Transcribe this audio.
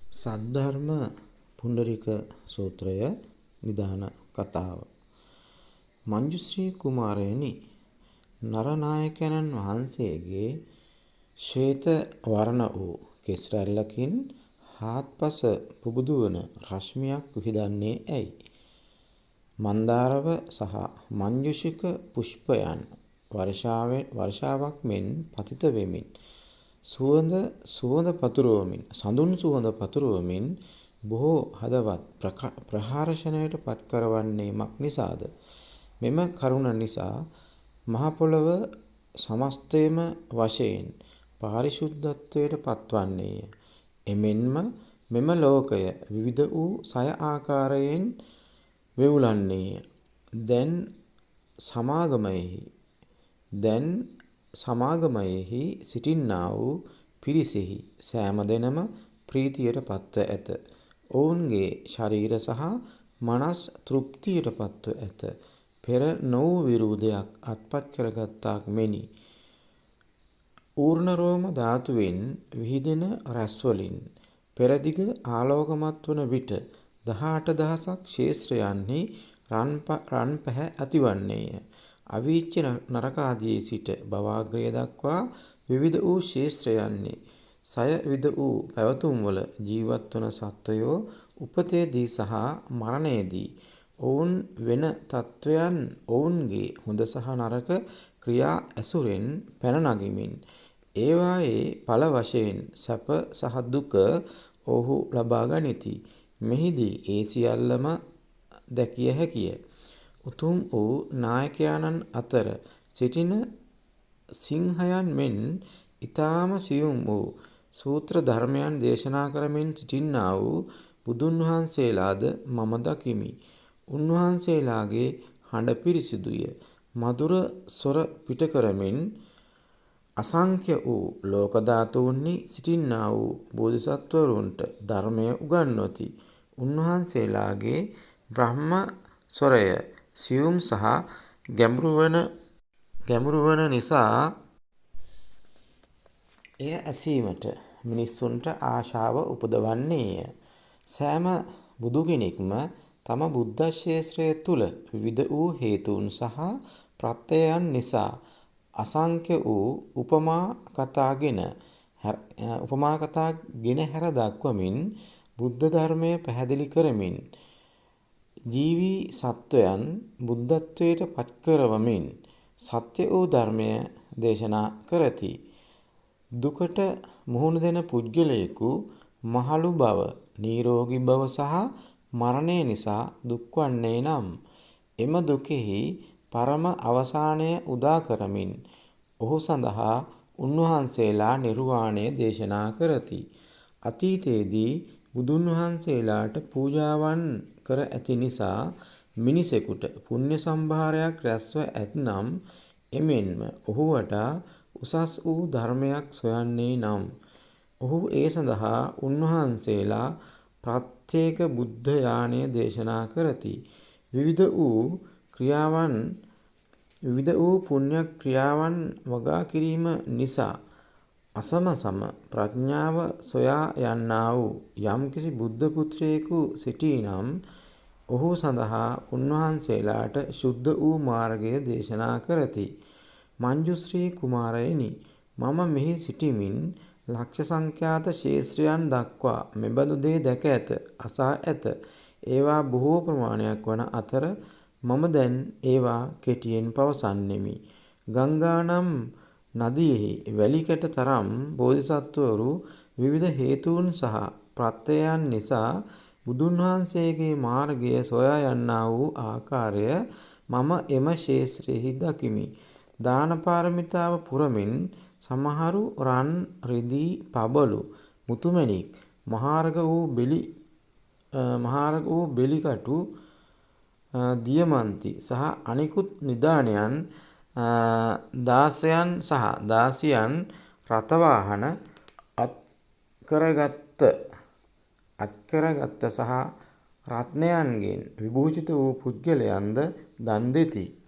සද්ධර්ම පුණ්ඩරීක සූත්‍රය නිදාන කතාව. මංජුශ්‍රී කුමාරයනි, නරනායකයන්න් වහන්සේගේ ශ්වේත වර්ණ වූ කෙස් රැල්ලකින් හාත්පස පුබුදු වන රශ්මියක් විහිදන්නේ ඇයි? මන්දාරව සහ මංජුෂික පුෂ්පයන් වර්ෂාවක් මෙන් පතිත වෙමින් සුවඳ සුවඳ පතුරවමින් සඳුන් සුවඳ පතුරවමින් බොහෝ හදවත් ප්‍රහර්ෂණයට පත් කරවන්නේ මක් නිසාද? මෙම කරුණ නිසා මහ පොළව සමස්තයම වශයෙන් පාරිශුද්ධත්වයට පත්වන්නේය. එමෙන්ම මෙම ලෝකය විවිධ වූ සය ආකාරයෙන් වෙවුලන්නේය. දැන් සමාගමයෙහි සිටින්නා වූ පිරිසෙහි සෑම දෙනම ප්‍රීතියට පත්ව ඇත. ඔවුන්ගේ ශරීර සහ මනස් තෘප්තියට පත්ව ඇත. පෙර නොවූ විරූ දෙයක් අත්පත් කරගත්තාක් මෙනි. ඌර්ණ රෝම ධාතුවෙන් විහිදෙන රැස්වලින් පෙරදිග ආලෝකමත් වන විට 18,000ක් ක්ෂේත්‍රයන්හි රන් පැහැ ඇතිවන්නේය. අවීචි නරකාදියේ සිට භවග්‍රය දක්වා විවිධ වූ ක්ෂේත්‍රයන්හි සය විධ වූ පැවතුම්වල ජීවත් වන සත්වයෝ උපතේදී සහ මරණයේදී ඔවුන් වෙන තත්වයන් ඔවුන්ගේ හොඳ සහ නරක ක්‍රියා ඇසුරෙන් පැන නගමින් ඒවායේ ඵල වශයෙන් සැප සහ දුක ඔවුහු ලබා ගනිති. මෙහිදී ඒ සියල්ලම දැකිය හැකිය. උතුම් වූ නායකයාණන් අතර සිටින සිංහයන් මෙන් ඊටාම සියුම් වූ සූත්‍ර ධර්මයන් දේශනා කරමින් සිටින්නා වූ බුදුන් වහන්සේලාද මම දකිමි. උන්වහන්සේලාගේ හඬ පිරිසිදුය. මధుර ස්වර පිට කරමින් අසංඛ්‍ය වූ ලෝක ධාතුන්හි සිටින්නා වූ බෝධිසත්වරුන්ට ධර්මය උගන්වති. උන්වහන්සේලාගේ බ්‍රහ්ම ස්වරය සියුම් සහ ගැඹුරු වන නිසා එය ඇසීමට මිනිසුන්ට ආශාව උපදවන්නේය. සෑම බුදු කෙනෙක්ම තම බුද්ධ ක්ෂේත්‍රය තුල විවිධ වූ හේතුන් සහ ප්‍රත්‍යයන් නිසා අසංඛ්‍ය වූ උපමා කතා ගෙන හැර දක්වමින් බුද්ධ ධර්මය පැහැදිලි කරමින් ජීවී සත්වයන් බුද්ධත්වයට පත් කරවමින් සත්‍ය වූ ධර්මය දේශනා කරති. දුකට මුහුණ දෙන පුද්ගලයෙකු මහලු බව, නිරෝගී බව සහ මරණය නිසා දුක්වන්නේ නම් එම දුකෙහි පරම අවසානය උදා කරමින් ඔහු සඳහා උන්වහන්සේලා නිර්වාණය දේශනා කරති. අතීතයේදී බුදුන් වහන්සේලාට පූජාවන් කර ඇති නිසා මිනිසෙකුට පුණ්‍ය සම්භාරයක් රැස්ව ඇත්නම්, එමෙන්ම ඔහු වටා උසස් වූ ධර්මයක් සොයන්නේ නම්, ඔහු ඒ සඳහා උන්වහන්සේලා ප්‍රත්‍යේක බුද්ධ යානය දේශනා කරති. විවිධ වූ පුණ්‍ය ක්‍රියාවන් වගා කිරීම නිසා අසම සම ප්‍රඥාව සොයා යන්නා වූ යම්කිසි බුද්ධ පුත්‍රයෙකු සිටී නම්, ඔහු සඳහා උන්වහන්සේලාට ශුද්ධ වූ මාර්ගය දේශනා කරති. මංජුශ්‍රී කුමාරයනි, මම මෙහි සිටිමින් ලක්ෂ සංඛ්‍යාත ක්ෂේත්‍රයන් දක්වා මෙබඳු දේ දැක ඇත, අසා ඇත. ඒවා බොහෝ ප්‍රමාණයක් වන අතර මම දැන් ඒවා කෙටියෙන් පවසන්නෙමි. ගංගා නම් නදියෙහි වැලි කැට තරම් බෝධිසත්වවරු විවිධ හේතුන් සහ ප්‍රත්‍යයන් නිසා බුදුන් වහන්සේගේ මාර්ගය සොයා යන්නා වූ ආකාරය මම එම ක්ෂේත්‍රයෙහි දකිමි. දාන පාරමිතාව පුරමින් සමහරු රන් රිදී පබළු මුතුමැණික් මහාර්ඝ වූ බෙලි කටු දියමන්ති සහ අනිකුත් නිදානයන්, දාසයන් සහ දාසියන්, රථ වාහන අත්කරගත්ත සහ රත්නයන්ගෙන් විභූෂිත වූ පුද්ගලයන්ද දන් දෙති.